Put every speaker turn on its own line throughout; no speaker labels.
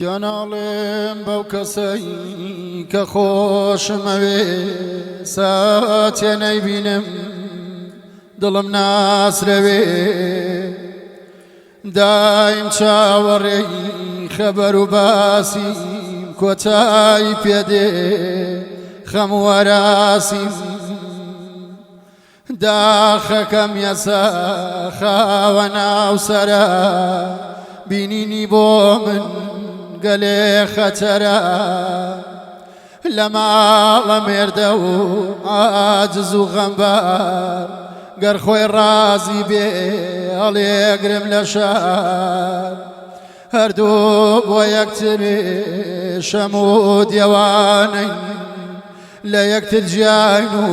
گیاناڵێم بەو کەسەی کە خۆشمەوێ ساتێ نەیبینم دڵم ناسرەوێ دایم چاوەڕێی خەبەر و باسیم کۆتایی پێدێ خەم وەراسیم داخەکەم یەسە خاوە ناو سەرە بینینی بۆ من گەلێ خەتەرە لە ماڵە مێردە و عاجز و غەمبار گەر خۆی ڕازی بێ هەڵێگرم لە شار هەردوو بۆ یەکتر شەم و دێوانەین لە یەکتر جیاین و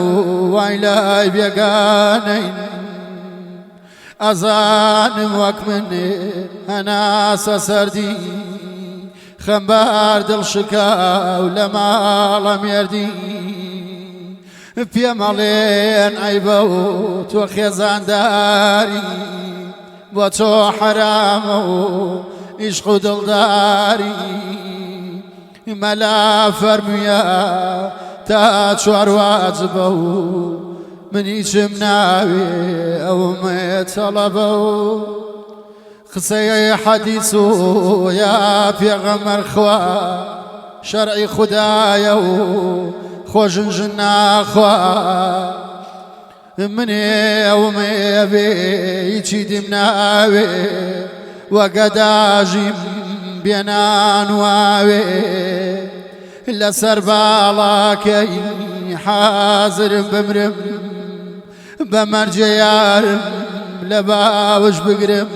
وای لای بێگانەین ئەزانم وەک من هەناسە سەردی خەمبار دڵ شکاو لە ماڵە مێردی پێمەڵێن عەیبە و تۆ خێزانداری بۆ تۆ حەرامە و عیشق و دڵداری مەلا فەرموویە تا چوار واجبە و من هیچم ناوێ ئەوم تەڵەبە و قسەی حەدیس و یا پێغەمبەر خوا شەرعی خودایە و خۆژن ژن ناخوا منێ ئەومێ بێ هیچی دیم ناوێ وەگەداژیم بێنان واوێ لەسەر باڵاکەی حازرم بمرم بە مەرجێ یارم لە باوش بگرم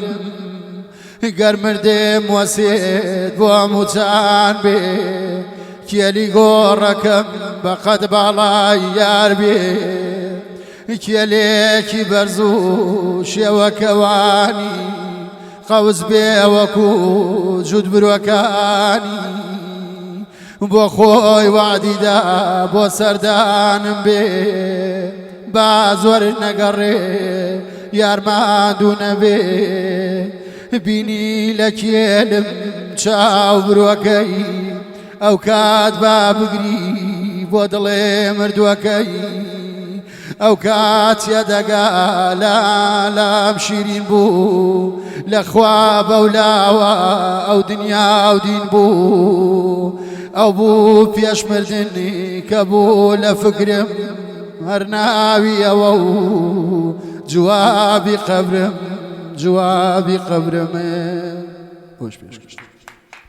گەر مردم وەسێت بۆ هەمووتان بێ کێلی گۆڕەکەم بەقەد باڵای یار بێ کێلێکی بەرز و شێوەکەوانی قەوس بێ وەکو جووت برۆکانی بۆ خۆی وعدیدا بۆ سەردانم بێ با زۆر نەگەڕێ یارماندوو نەبێ بینی لە کێلم چاو برۆکەی ئەو کات با بگری بۆ دڵێ مردووەکەی ئەو کات دەگا لام شیرین بوو لە خوا بەولاوە ئەو دنیا و دین بوو ئەو بوو پێش مردنی کە بوو لە فکرم هەر ناوی ئەوە و جوابی قەبرم جوابی قەبرم.
خۆش پێشکەش.